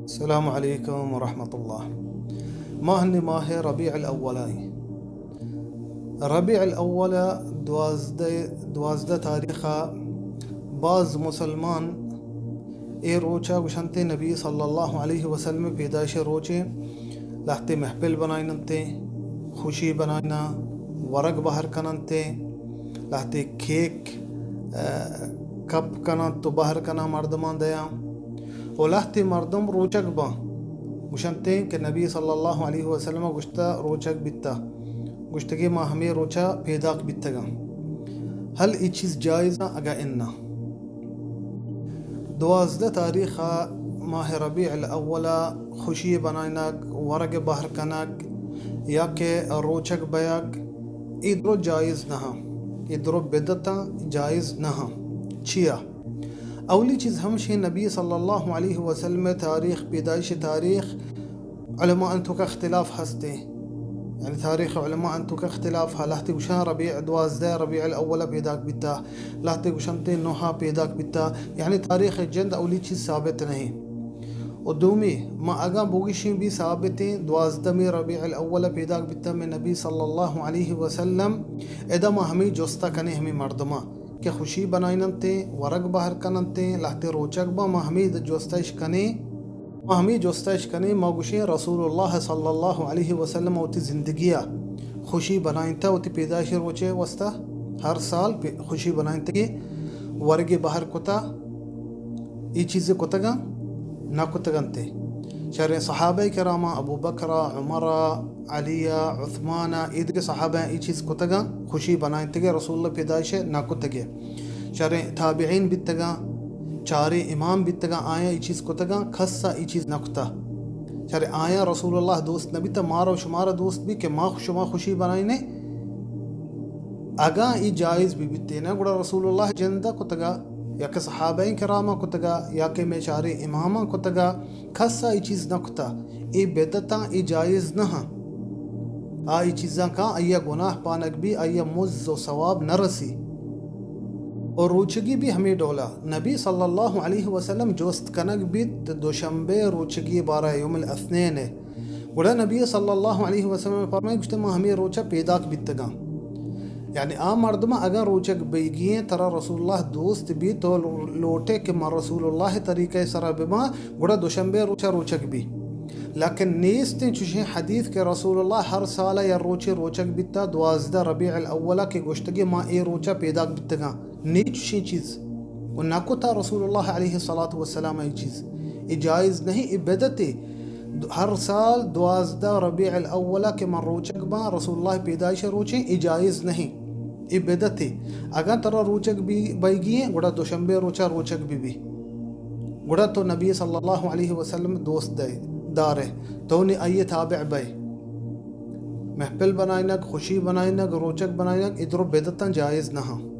السلام علیکم ورحمۃ اللہ۔ ماہ نی ماہ ربیع الاول ء۔ ربیع الاول ء دوازدہ، دوازدہ تاریخ ء باز مسلمان اے روچ ء گوشنتے نبی صلی اللہ علیہ وسلم ء پیدائش ء روچے، لہتے محفل بنائیننتے، خوشی بنائینا، ورگ بہر کننتے، لہتے کیک، ء، کپ کننت تو بہر کناں مردمان دیاں۔ و لہتے مردم روچگ باں، گوشنتے کہ نبی صلی اللہ علیہ وسلم ء گوشتہ روچگ بیتہ، گوشتگے ما ہمے روچا پیداک بیتگاں۔ ہل ای چیز جائز آں اگاں اناں؟ دوازدہ تاریخ ء ماہ ربیع الاول ء خوشی بنائینگ، ورگ بہر کنگ یا کہ روچگ بیگ، اے درو جائز نہ آں، اے درو بدعتاں، جائز نہ آں۔ چیا؟ اولی چیز ہمشیں نبی صلی اللہ علیہ وسلم ء تاریخ، پیدائش تاریخ، علماء انتو کا اختلاف ہستے، یعنی تاریخ علماء انتو کا اختلاف ہا، لہتے گوشاں ربیع دوازدہ ربیع الاول پیداک بیتا، لہتے گوشنتے نوہا پیداک بیتا، یعنی تاریخ جند اولی چیز ثابت نہیں۔ و دومی، ما اگاں بگوشیں بھی ثابتیں دوازدہ میں ربیع الاول پیداک بیتا میں نبی صلی اللہ علیہ وسلم، ادا ما ہمیں جستا کنے ہمیں مردماں کہ خوشی بنائیننتے، ورگ بہر کننتے، لہتے روچگ با، ما ہمیں جستش کنے، ما ہمیں جستش کنے، ما گوشیں رسول اللہ صلی اللہ علیہ وسلم وتی زندگیا خوشی بنائینتا، وتی پیدائش روچے واسطہ ہر سال پی-، خوشی بنائینتگے، ورگے بہر کتا، ای چیز کتگاں؟ نہ کتگنتے۔ شریں صحابہ کراما، ابو بکر، عمر، علی، عثمان، ایدگہ صحابہ ای چیز کتگاں؟ خوشی بنائینتگے، رسول اللہ پیدائش نہ کتگے۔ شریں تابعین بیتگاں، چاریں امام بیتگاں، آیاں ای چیز کتگاں؟ کسا ای چیز نہ کتا۔ شریں آیاں رسول اللہ دوست نہ بیتا، مارا و شمارا دوست بی کہ ما شما خوشی بنائینے؟ اگاں ای جائز بی بیتینا، گڑا رسول اللہ جندہ کتگا، یا کہ صحابہ کراما کتگا، یا کہ میں چاریں اماما کتگا، کسا ای چیز نہ کتا۔ ای بدعتاں، ای جائز نہ ہاں۔ آ ای چیزاں کاں، آئیا گناہ پانگ بی، آئیا مز و ثواب نہ رسی۔ اور روچگی بھی ہمیں ڈولا۔ نبی صلی اللہ علیہ وسلم جوست کنگ بیت دوشنبے روچگی بارہ یوم الاثنین ہے۔ گڑا نبی صلی اللہ علیہ وسلم فرمائے، گوشتے، ما ہمیں روچہ پیداک بیتگاں۔ یعنی آ مردم اگاں روچگ بیگی ہیں، ترا رسول اللہ دوست بی، تو لوٹے کہ ما رسول اللہ طریقہ سرا بباں، گڑا دوشنبے روچہ روچگ بی۔ لیکن نیستیں چوشیں حدیث کہ رسول اللہ ہر سال یا روچے روچگ بیتا دوازدہ ربیع الاول کہ گوشتگی ما اے روچہ پیداک بیتگاں۔ نی چشیں چیز و نہ کتا رسول اللہ علیہ الصلوۃ والسلام ای چیز۔ ای جائز نہیں، ای بدعتے۔ ہر سال دوازدہ ربیع الاول کہ من روچگ باں، رسول اللہ پیدائش روچیں، ای جائز نہیں، ای بدعتے۔ اگاں ترا روچگ بی، بیگی ہیں، گڑا دوشنبے روچا روچگ بی بی۔ گڑا تو نبی صلی اللہ علیہ وسلم دوست دے، دارے، تو نی آئیے تابع بے۔ محفل بنائینگ، خوشی بنائینگ، روچگ بنائینگ، ادرو بدعتاں جائز نہ ہاں۔